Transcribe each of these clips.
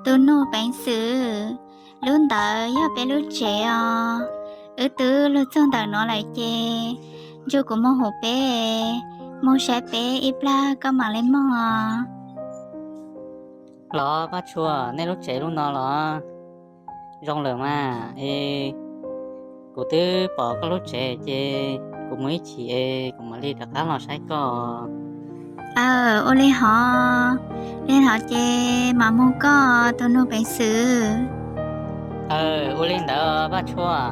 Tus nug peev xwm, lub ntawd yog peb lub tsev os. Wb twb luag txog ntawm no lawm ces nrug kuv moog hauv peb, moog saib peb ib plag koj mam li moog os. Los Paj Tshuaj, nej lub tsev lub no los zoo lawm mas es kuv twb pom koj lub tsev ces kuv mus ib chim es kuv mam li rov qab los saib koj. Aw, ua li hov, li hov ces mam moog koj tus nug peev xwm. Aw, ua li ntawd Paj Tshuaj.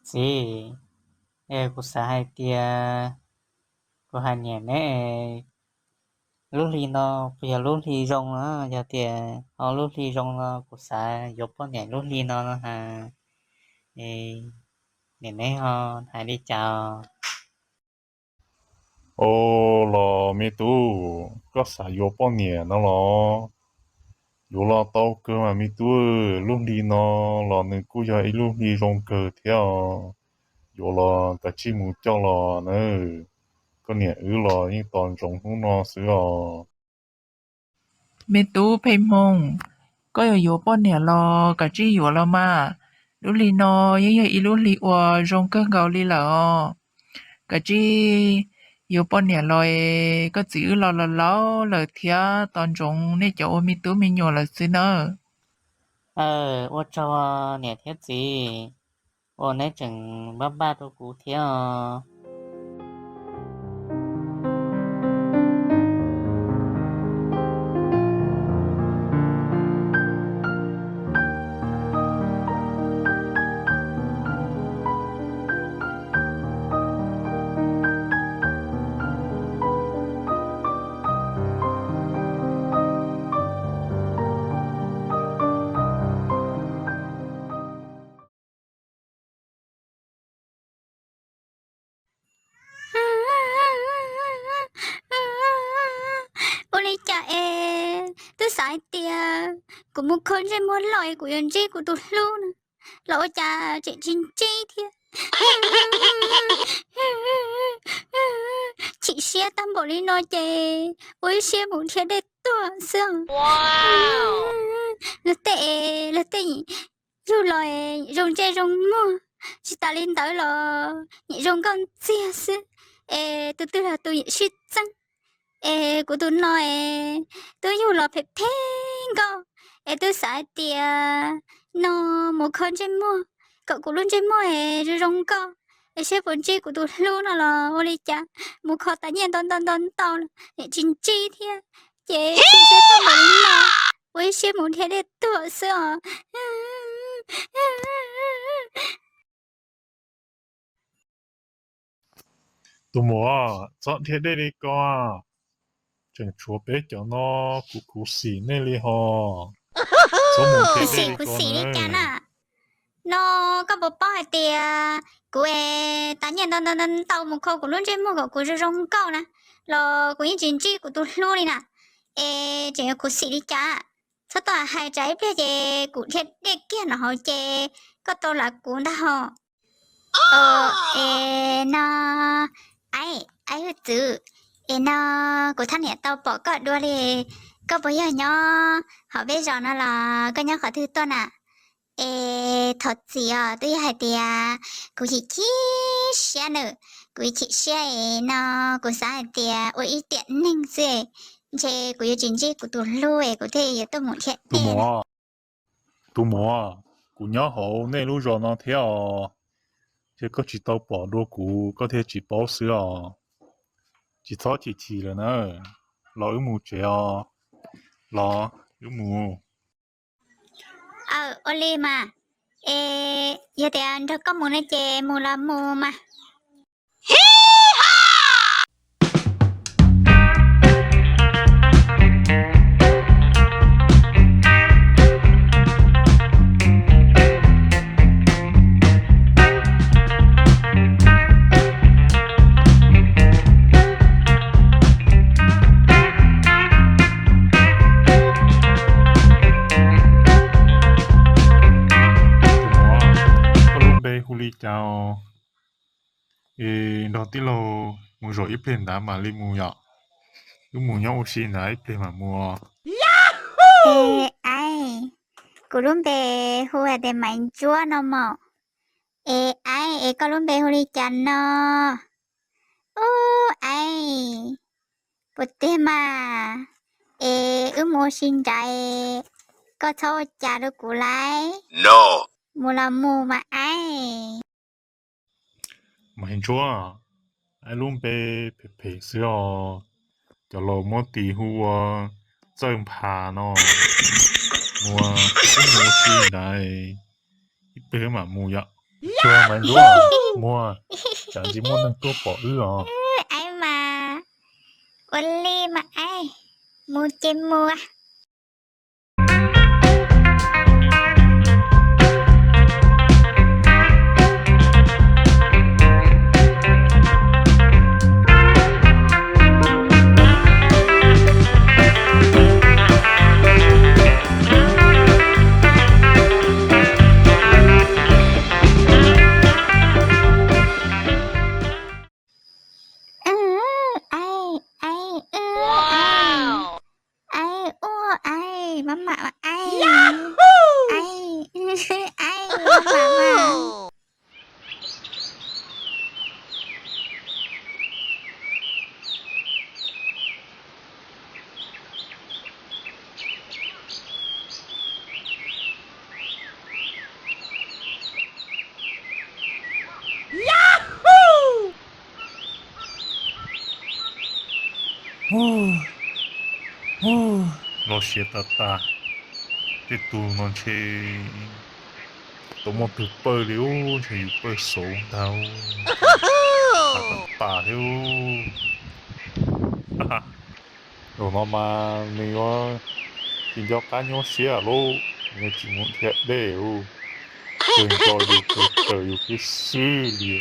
Txiv, kuv xav hais tias kuv hais niam neb, lub hli no puas yog lub hli zoo na? Yog tias ho lub hli zoo no kuv xav yuav poj niam lub hli no no has, niam neb ho hais li cas? Os, los me tub, koj xav yuav poj niam no los yuav los tau kawg mas me tub. Lub hli no los nws kuj yog ib lub hli zoo kawg thiab os. Yuav los kav tsij mus coj los na. Koj niam wb los yeej tos ntsoov hnub no xwb os. Me tub Pheej Hmoov, koj yuav yuav poj niam los kav tsij yuav los mas. Lub hli no yeej yog ib lub hli uas zoo kawg nkaus li lawm os. Kav tsij yuav poj niam los es koj txiv wb los laus laus lawm thiab tos ntsoov nej cov ua me tub me nyuam lawm xwb nawb. Ua tsaug niam thiab txiv uas neb tseem npaj npaj rau kuv thiab os. Ua li cas es twb xav hais tias kuv mus kho ntsej muag los es kuv yuav ntsib kuv tus hlub na, los ua cas tseem tsis ntsib thiab. Chim siab tag npaum li no ces ua ib siab mus dhia dej tuag xwb. Luag tej, luag tej yug los zoo ntsej zoo muag, tsis tas li ntawd los nim zoo nkauj ntxiag xwb, es tus twg los tus nim sib txeeb. Es kuv tus no es twb yug los phem phem nkauj, es twb xav hais tias no mus kho ntsej muag kom kuv lub ntsej muag es zoo zoo nkauj, es saib puas ntsib kuv tus hlub no los ua li cas mus kho tas nyiaj ntau ntau ntau ntau los nim tsis ntsib thiab. Ces tsis ntsib tau npaum li no, ua ib siab mus dhia dej tuag xwb os. Tus muam, txhob dhia dej li ko, tseem tshuav peb cov no, kuv khuv xim nej li hos. Khuv xim li cas na? No koj puas paub hais tias kuv es tas nyiaj ntau ntau ntau mus kho kuv lub ntsej muag kom kuv zoo zoo nkauj na, los kuv yeej tsis ntsib kuv tus hlub li na, es tseem yuav khuv xim li cas? Txhob tuaj hais tsam ib pliag ces kuv dhia dej kiag no hauv ces koj tau lawv kuv ntag hos. Es no, aib, aib hwj txwv, es no kuv thaj niam tau pom koj dua li, koj puas yog nyob hauv peb zos no los koj nyob qhov twg tuaj na? Es thov txim os, twb yog hais tias kuv chim chim siab nawb, kuv chim siab es no kuv xav hais tias ua ib tiam neeg xwb, ntshe kuv yuav tsis ntsib kuv tus hlub es kuv thiaj yuav tuaj mus dhia dej. Tus muam, kuv nyob hauv nej lub zos no thiab os, ces koj tsis tau pom dua kuv koj thiaj tsis paub xwb os. Tsis txhob chim chim lawm na, los wb mus tsev os, los wb mus. Aw, ua li mas, es yog tias nrog koj mus no ces mus los mus mas. Cas, es nrog tij laug mus zaum ib pliag ntawd mam li mus yom? Wb mus nyob ua si ntawd ib pliag mam mus. Aib, kuv lub npe hu hais tias Maiv Ntsuab no mog. Es aib, es koj lub npe hu li cas no? Ub aib, puas tiag mas? Es wb mus ua si ntawd, koj txhob ua cas rau kuv lauj. Mus los mus mas aib. Maiv Ntsuab, aib lub npe phem phem xwb os. Cov laus muab tis hu ua Txawj Nphas no. Mus, wb mus ua si ntawd ib pliag mam mus yom. Tsuag Maiv Ntsuab, mus, tsam ntsis muaj neeg tuaj pom wb os. Aib mas, ua li mas aib, mus ces mus. Aib, aib, aib, aib, ua aib, maj mam aib, aib, aib, maj mam mas. Loj siab tag tag, tej tug no ntshe tau muaj tug pawj li ub, ntshe yus pawj xauv ntag. Tag tag thiab. Zaum no mas nws yuav tsis nco qab nyuaj siab lauj, nws tsis mus dhia dej, kawg nco yus kawg raws yus kiag xwb li.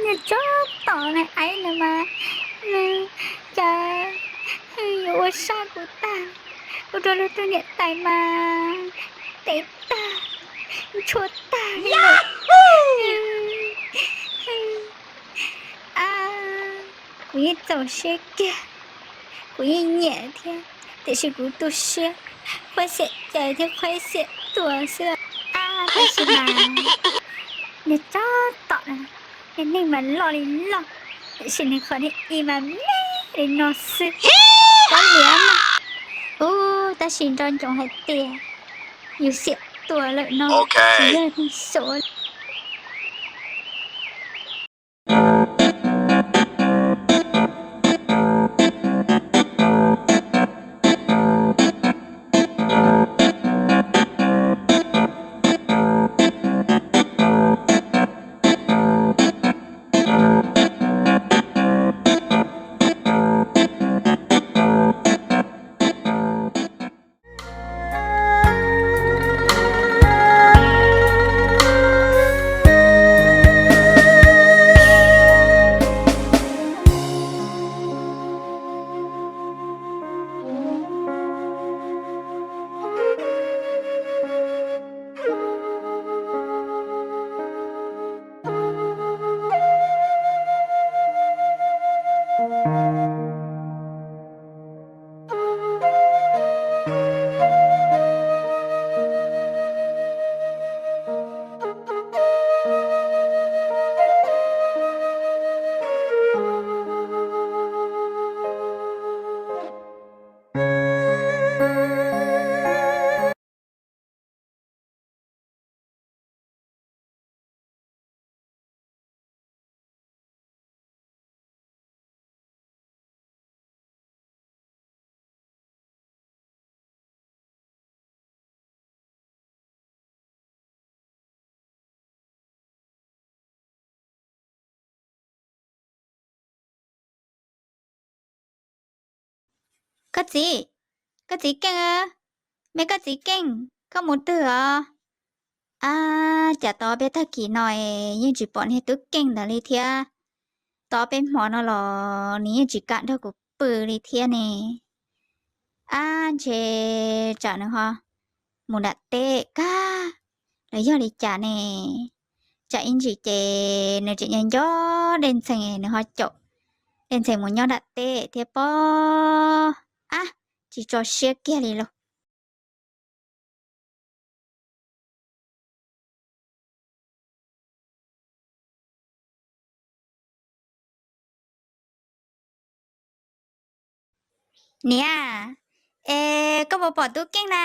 Nws tsob tom na aib no mas, cas yuav ua sab kuv tag, ua rau luag tus niam tais mas tes tag, ntshua tag li. Kuv yeej txaus siab kiag, kuv yeej nyiam thiab, tiam sis kuv tu siab, qhuaib xiam cai thiab qhuaib xiam tuag xwb. Tab sis mas nws tsob tom, nws neeg mas loj li loj, tiam sis nws qhov niag i mas me li no xwb. Kab liam mas, ub, tab sis nco ntsoov hais tias yus xiam tuag lawm no, tsis yog neeg xwb. Koj txiv, koj txiv Keej, me koj txiv Keej, koj mus twg os? Ab, cas tau peb tag kis no es yeej tsis pom niag tub Keej ntawd li thiab. Tau peb hmo no los nws yeej tsis kam nrog kuv pw li thiab ne. Ab, ntshe tsam nws ho mus nram teb kag los yog li cas ne. Tsam ib ntsis ces nws tseem nco nco Dej Ntxhee, nws ho caum Dej Ntxhee mus nyob nram teb thiab pob. Ab, tsis tso siab kiag li lauj. Niam, es koj puas pom tub Keej na?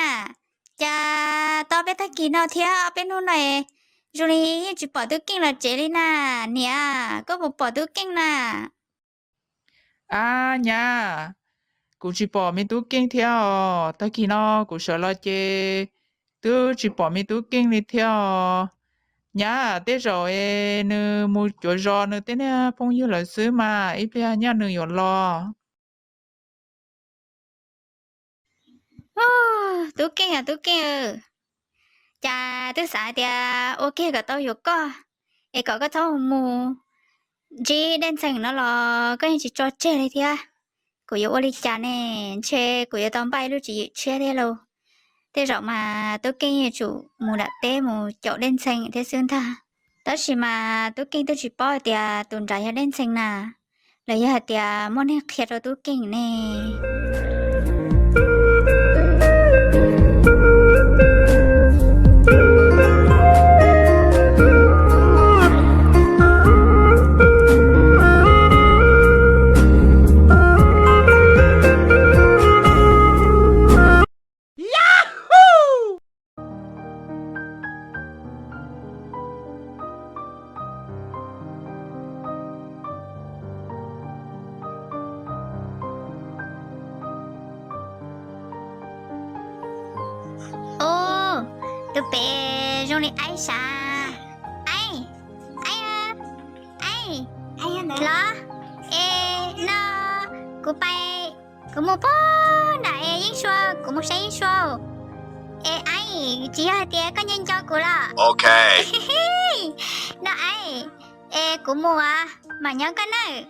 Cas tau peb tag kis no thiab ob peb hnub no es zoo li yeej tsis pom tub Keej los tsev li na. Niam, koj puas pom tub Keej na? Ab nyab, kuv tsis pom me tub Keej thiab os. Tag kis no kuv sawv los ces twb tsis pom me tub Keej li thiab os. Nyab, tej zaum es nws mus cuav zos nws tej niag phooj ywg lawm xwb mas ib pliag nyaj nws yuav los. Tub Keej os tub Keej, cas twb xav hais tias ua kiag kom tau yuav koj, es kom koj txhob mus ntsib Dej Ntxhee no los koj yeej tsis tso tseg li thiab. Kuv yuav ua li cas ne? Ntshe kuv yuav tau npaj ib lub tswv yim tshiab thiab lauj. Tej zaum mas tub Keej yuav tsum mus nram teb mus caum Dej Ntxhee thiab xwb ntag. Tab sis mas tub Keej twb tsis paub hais tias tus nrad yog Dej Ntxhee na, los yog hais tias muaj neeg qhia rau tub Keej ne. Ub, tus pem zoo li Aib sav. Aib, Aib, Aib, los, es no kuv pais, kuv mus pog nram es Yeeb Sua, kuv mus saib Yeeb Sua. Es Aib, tsis yog hais tias koj nco nco kuv los? No Aib, es kuv mus as, mam nyob koj nawb.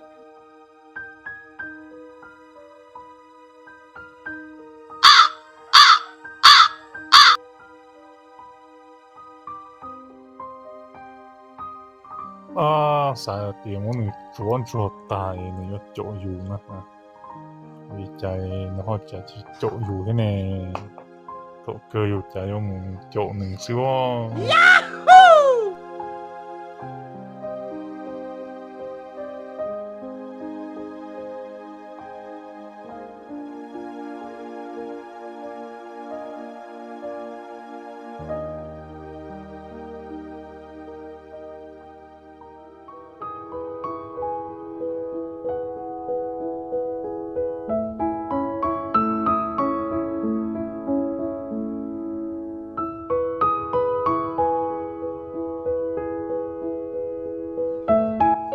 Xav tias muab nws tsuav ntsuag tag es nws yuav caum yus na. Ua li cas nws ho cas tsis caum yus thiab ne? Thaum kawg yus cas yuav mus caum nws xwb os.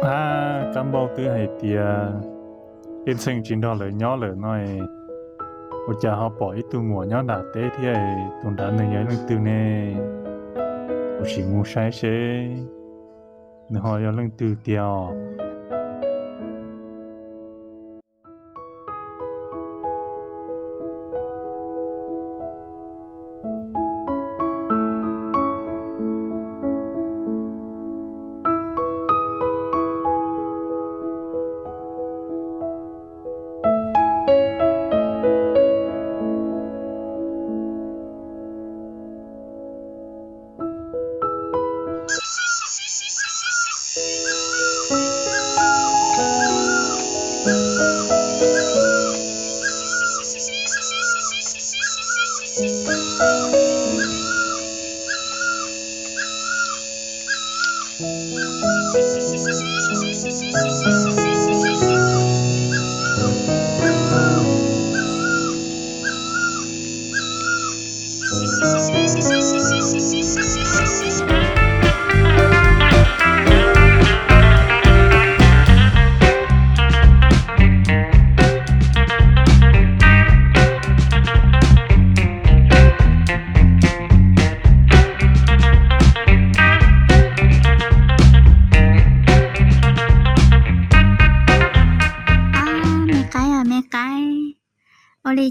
Ab, kab npauj twb hais tias Dej Ntxhee tsis nrog lawv nyob lawm no, ua cas ho pom ib tug muam nyob nram teb thiab? Tus nrad nws yog leej twg ne? Kuv sim mus saib seb nws ho yog leej twg tiag os.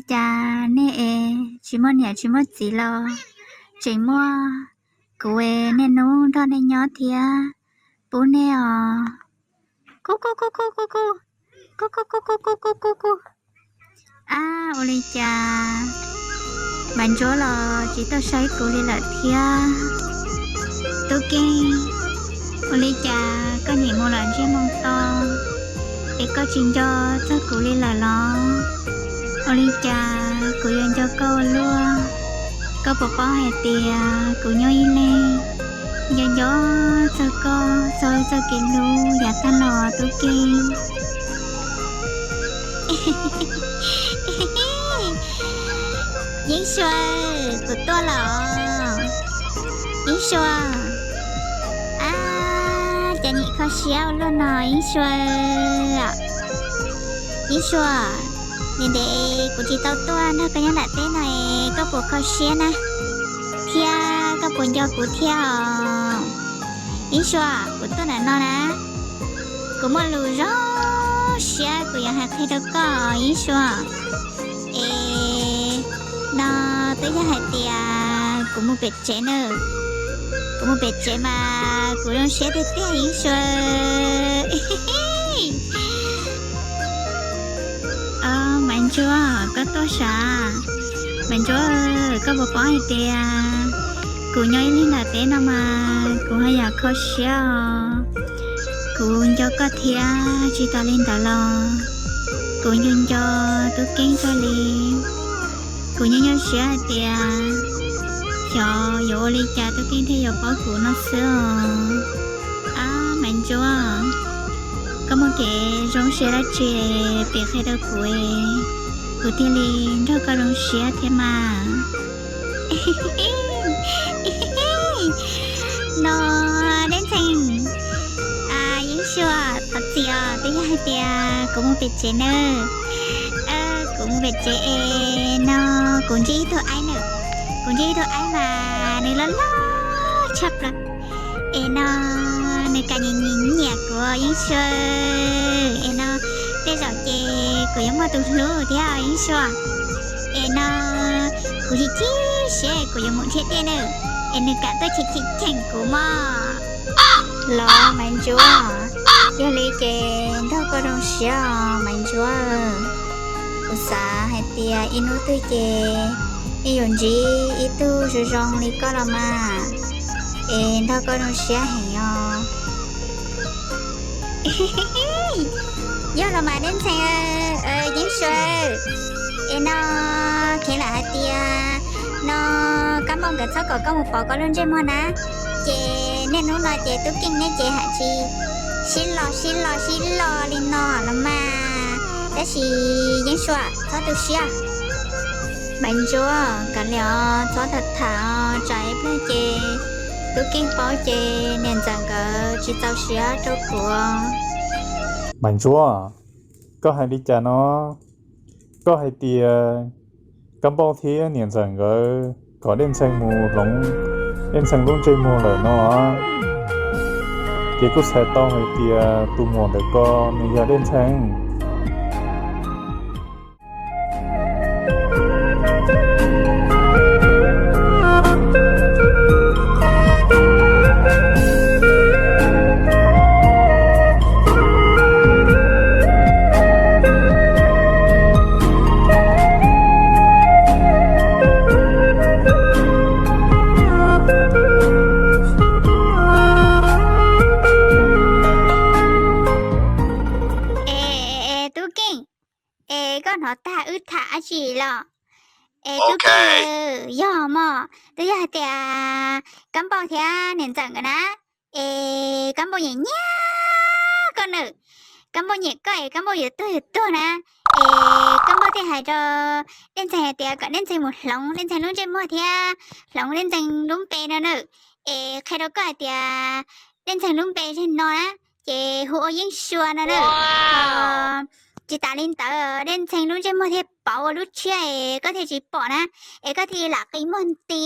Cas nej es tsis muaj niam tsis muaj txiv los tseem muaj kuv es niaj hnub nrog nej nyob thiab pub nej os. Kuj kuj kuj kuj kuj kuj, kuj kuj kuj kuj kuj kuj kuj kuj. Ab, ua li cas Maiv Ntsuab los tsis tuaj saib kuv li lawm thiab? Tub Keej, ua li cas koj nim mus lawm ntsiag mus to es koj tsis nco txog kuv li lawm los? Ua li cas kuv yuav nco koj ua luaj? Koj puas paub hais tias kuv nyob ib leeg nco nco txog koj txog txoj kev hlub yav tag los Tub Keej? Yeeb Sua, kuv tuaj los. Yeeb Sua, ab, cas nim kho siab ua luaj no Yeeb Sua? Yeeb Sua, ntev ntev kuv tsis tau tuaj nrog koj nyob nram teb no es koj puas kho siab na? Thiab koj puas nco kuv thiab os? Yeeb Sua, kuv tuaj ntawm no na, kuv muaj lus zoo siab kuv yuav hais qhia rau koj Yeeb Sua. Es no twb yog hais tias kuv mus pem tsev na, kuv mus pem tsev mas kuv zoo siab tiag tiag Yeeb Sua. Maiv Ntsuab, koj tuaj sav? Maiv Ntsuab, koj puas paub hais tias kuv nyob ib leeg nram teb no mas kuv haj yam kho siab os. Kuv nco koj thiab tsis tas li ntawd los kuv nco nco Tub Keej kawg li. Kuv nyob nyuaj siab hais tias xyov yuav ua li cas Tub Keej thiaj yuav paub kuv no xwb os. Ab, Maiv Ntsuab, koj muaj kev zoo siab dab tsi pem qhia rau kuv, kuv thiaj li nrog koj zoo siab thiab mas. No, Dej Ntxhee, Yeeb Sua, thov txim os, twb yog hais tias kuv mus pem tsev nawb. Kuv mus pem tsev es no kuv ntsib ib tug aib nawb. Kuv ntsib ib tug aib mas nws loj loj tshaj plaws. Es no nws kam nyiam nyiam nyiam kuv Yeeb Sua. Es no tej zaum ces kuv yuav muaj tus hlub thiab Yeeb Sua. Es no kuv chim chim siab kuv yuav mus dhia tiaj nawb. Es nws kam tuaj cheem cheem kuv mog. Los Maiv Ntsuab, yog li ces nrog koj zoo siab os Maiv Ntsuab. Kuv xav hais tias ib hnub twg ces yeej yuav ntsib ib tug zoo zoo li koj los mas. Es nrog koj zoo siab heev os. Yog los mas Dej Ntxhee, Yeeb Sua. Es no, kheev lam hais tias no Kab Npauj nkawd txhob kom koj mus pov koj lub ntsej muag na. Ces niaj hnub no ces Tub Keej neb ces haj tsis sib lo sib lo sib lo li no los mas. Tab sis Yeeb Sua txhob tu siab. Maiv Ntsuab, kav liam os, txhob tham tham os, tsam ib pliag ces Tub Keej paub ces niam ntxawm nkawd tsis txaus siab rau kuv. Maiv Ntsuab, koj hais li cas no? Koj hais tias Kab Npauj thiab niam ntxawm nkawd kom Dej Ntxhee mus hloov Dej Ntxhee lub ntsej muag lawm no, ces kuj txhais tau hais tias tus muam ntawm ko nws yog Dej Ntxhee. Es Tub Keej, es koj hnov tag wb tham dab tsi los? Es Tub Keej, yog mog, twb yog hais tias Kab Npauj thiab niam ntxawm nkawd na, es Kab Npauj nyiam nyiam koj nawb. Kab Npauj nyiam koj es Kab Npauj yuav tuag yuav tuag na. Es Kab Npauj thiaj hais rau Dej Ntxhee hais tias kom Dej Ntxhee mus hloov Dej Ntxhee lub ntsej muag thiab hloov Dej Ntxhee lub npe no nawb. Es qhia rau koj hais tias Dej Ntxhee lub npe yog no na, ces hu ua Yeeb Sua no nawb. Tsis tas li ntawd Dej Ntxhee lub ntsej muag thiaj pauv ua lub tshiab es koj thiaj tsis pom na, es koj thiaj lam qi muag nti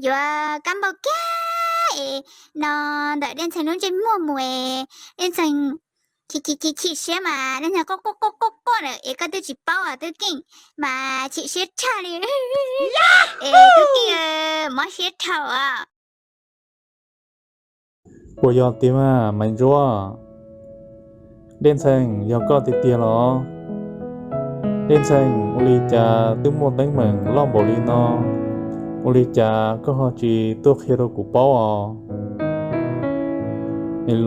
yuav Kab Npauj kiag es no ntawm Dej Ntxhee lub ntsej muag mus es Dej Ntxhee Chim chim chim siab mas leej niag quaj quaj quaj quaj quaj lawm es koj twb tsis paub os Tub Keej, mas chim siab tshaj li. Es Tub Keej, mob siab dhau os. Puas yog tiag mas Maiv Ntsuab? Dej Ntxhee, yog koj tiag tiag los? Dej Ntxhee, ua li cas twb muaj teeb meem loj npaum li no, ua li cas koj ho tsis tuaj qhia rau kuv paub os?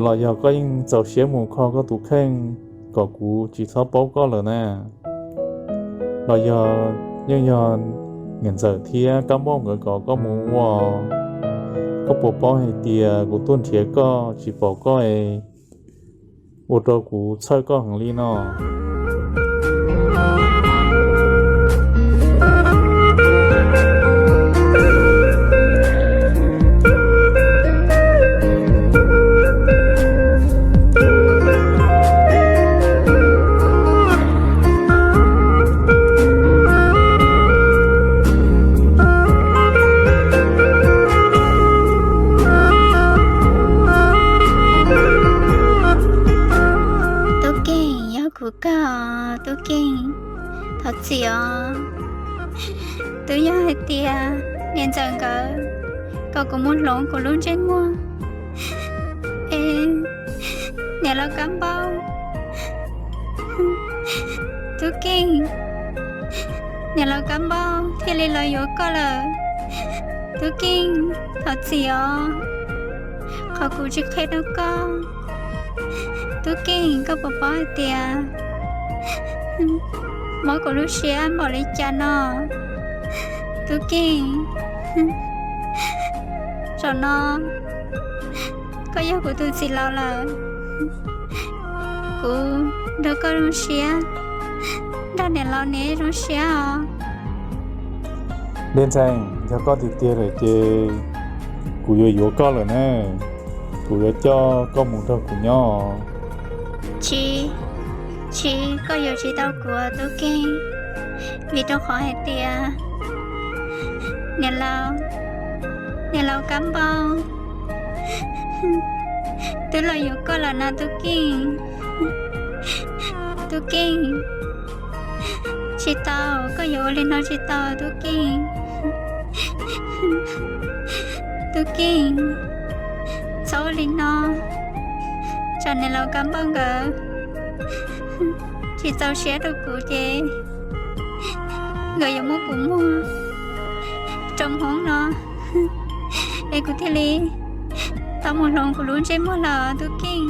Los yog koj yeej txaus siab mus kho koj tus kheej kom kuv tsis txhob paub koj lawm na? Los yog yeej yog niam ntxawm thiab Kab Npauj nkawd kom koj mus ua? Koj puas paub hais tias kuv tuaj nrhiav koj tsis pom koj es ua rau kuv txhawj koj heev li no? Tub Keej, yog kuv kawg os Tub Keej, thov txim os. Twb yog hais tias niam ntxawm nkawd kom kuv mus hloov kuv lub ntsej muag es niam laus Kab Npauj, Tub Keej, niam laus Kab Npauj thiaj li los yuav koj lawm. Tub Keej, thov txim os, qhov kuv tsis qhia rau koj. Tub Keej, koj puas paub hais tias mob kuv lub siab npaum li cas no? Tub Keej, zaum no koj yog kuv tus txiv laus lawm, kuv nrog koj zoo siab, nrog niam laus neb zoo siab os. Dej Ntxhee, yog koj tiag tiag lawm ces kuv yuav yuav koj lawm na, kuv yuav coj koj mus nrog kuv nyob. Tsis, tsis, koj yuav tsis tau kuv Tub Keej, vim rau qhov hais tias niam laus, niam laus Kab Npauj twb los yuav koj lawm no Tub Keej. Tub Keej, tsis tau, koj yuav ua li no tsis tau Tub Keej. Tub Keej, txhob ua li no, tsam niam laus Kab Npauj nkawd tsis txaus siab rau kuv ces nkawd yuav muab kuv muag rau hmoob no es kuv thiaj li tau mus hloov kuv lub ntsej muag los Tub Keej.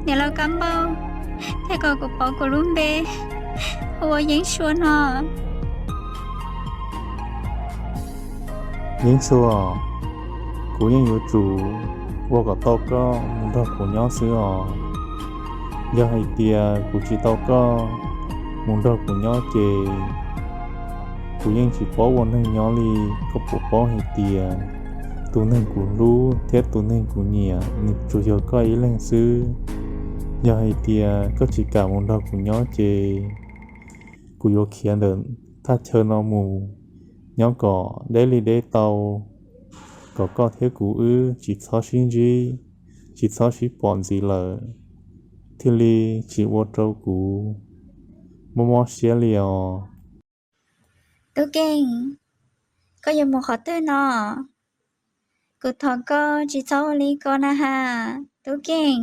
Niam laus Kab Npauj thiaj kom kuv pauv kuv lub npe ua Yeeb Sua no. Yeeb Sua, kuv yeej yuav tsum ua kom tau koj mus nrog kuv nyob xwb os. Yog hais tias kuv tsis tau koj mus nrog kuv nyob ces kuv yeej tsis paub ua neeg nyob li. Koj puas paub hais tias tus neeg kuv hlub thiab tus neeg kuv nyiam nws tsuas yog koj ib leeg xwb. Yog hais tias koj tsis kam mus nrog kuv nyob ces kuv yuav khiav ntawm thaj chaw no mus nyob kom deb li deb tau, kom koj thiab kuv wb tsis txhob sib ntsib, tsis txhob sib pom ntxiv lawm, thiaj li tsis ua rau kuv mob mob siab li os. Tub Keej, koj yuav mus qhov twg no? Kuv thov koj tsis txhob ua li ko na has Tub Keej.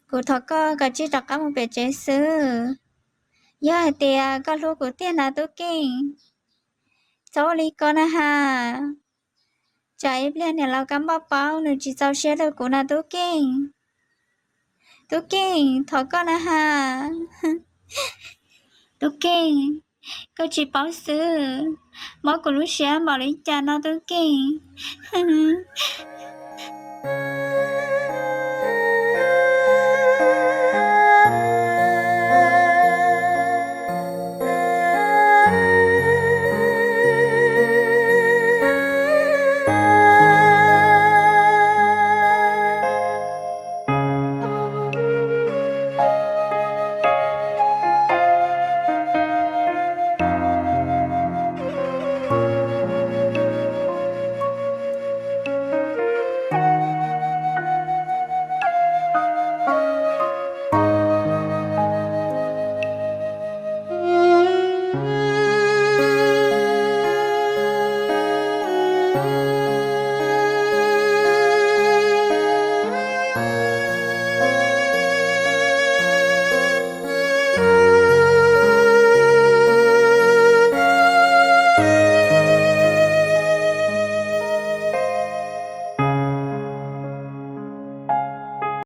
Kuv thov koj kav tsij rov qab mus pem tsev xwb. Yog hais tias koj hlub kuv tiag na Tub Keej, txhob ua li ko na has. Tsam ib pliag niam laus Kab Npauj paub nws tsis txaus siab rau kuv na Tub Keej. Tub Keej, thov koj na has. Tub Keej, koj tsis paub xwb, mob kuv lub siab npaum li cas no Tub Keej.